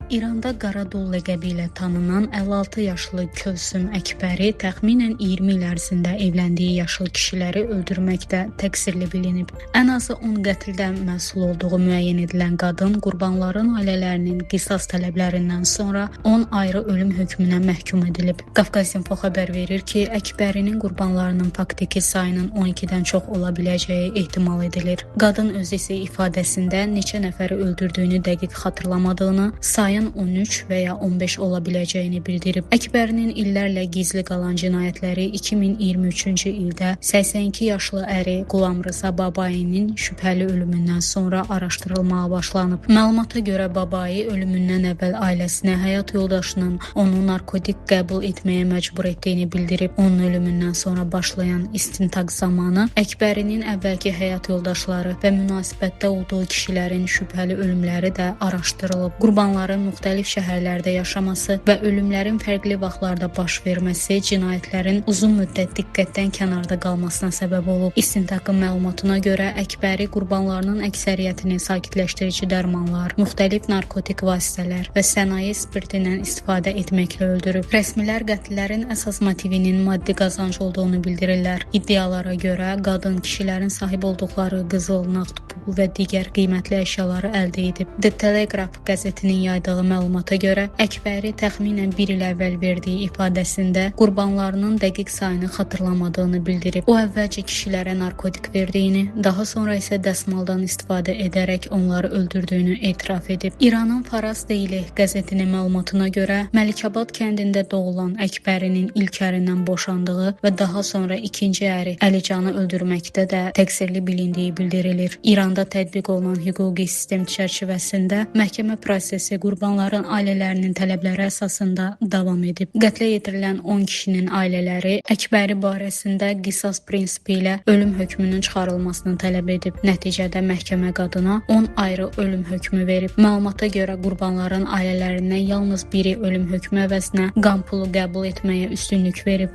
İranda Qara Dul ləqəbi ilə tanınan 56 yaşlı Kövsüm Əkbəri təxminən 20 il ərzində evləndiyi yaşlı kişiləri öldürməkdə təqsirli bilinib. Ən azı 10 qətldə məsul olduğu müəyyən edilən qadın qurbanların ailələrinin qisas tələblərindən sonra 10 ayrı ölüm hökmünə məhkum edilib. Qafqaz İnfo xəbər verir ki, Əkbərinin qurbanlarının faktiki sayının 12-dən çox ola biləcəyi ehtimal edilir. Qadın özü isə ifadəsində neçə nəfəri öldürdüyünü dəqiq xatırlamadığını, sayın 13 və ya 15 ola biləcəyini bildirib. Əkbərinin illərlə gizli qalan cinayətləri 2023-cü ildə 82 yaşlı əri Qulamrıza Babayinin şübhəli ölümündən sonra araşdırılmağa başlanıb. Məlumata görə Babayi ölümündən əvvəl ailəsinə həyat yoldaşının onu narkotik qəbul etməyə məcbur etdiyini bildirib. Onun ölümündən sonra başlayan istintaq zamanı Əkbərinin əvvəlki həyat yoldaşları və münasibətdə olduğu kişilərin şübhəli ölümləri də araşdırılıb. Qurbanların müxtəlif şəhərlərdə yaşaması və ölümlərin fərqli vaxtlarda baş verməsi cinayətlərin uzun müddət diqqətdən kənarda qalmasına səbəb olub. İstintaqın məlumatına görə Əkbəri qurbanlarının əksəriyyətini sakitləşdirici dərmanlar, müxtəlif narkotik vasitələr və sənaye spirtindən istifadə etməklə öldürüb. Rəsmilər qətllərin əsas motivinin maddi qazanc olduğunu bildirirlər. İddialara görə qadın kişilərin sahib olduqları qızıl, nağd pul və digər qiymətli əşyaları əldə edib. The Telegraph qəzetinin yaydığı məlumata görə Əkbəri təxminən bir il əvvəl verdiyi ifadəsində qurbanlarının dəqiq sayını xatırlamadığını bildirib. O əvvəlcə kişilərə narkotik verdiyini, daha sonra isə dəsmaldan istifadə edərək onları öldürdüyünü etiraf edib. İranın Faras Daily qəzetinin məlumatına görə Məlikabad kəndində doğulan Əkbərinin ilk ərindən boşandığı və daha sonra ikinci əri Əlicanı öldürməkdə də təqsirli bilindiyi bildirilir. İranda tətbiq olunan hüquqi sistem çərçivəsində məhkəmə prosesi qurbanların ailələrinin tələbləri əsasında davam edib. Qətlə yetirilən 10 kişinin ailələri Əkbəri barəsində qisas prinsipi ilə ölüm hökmünün çıxarılmasını tələb edib. Nəticədə məhkəmə qadına 10 ayrı ölüm hökmü verib. Məlumata görə qurbanların ailələrindən yalnız biri ölüm hökmü əvəzinə qan pulu qəbul etməyə üstünlük verib.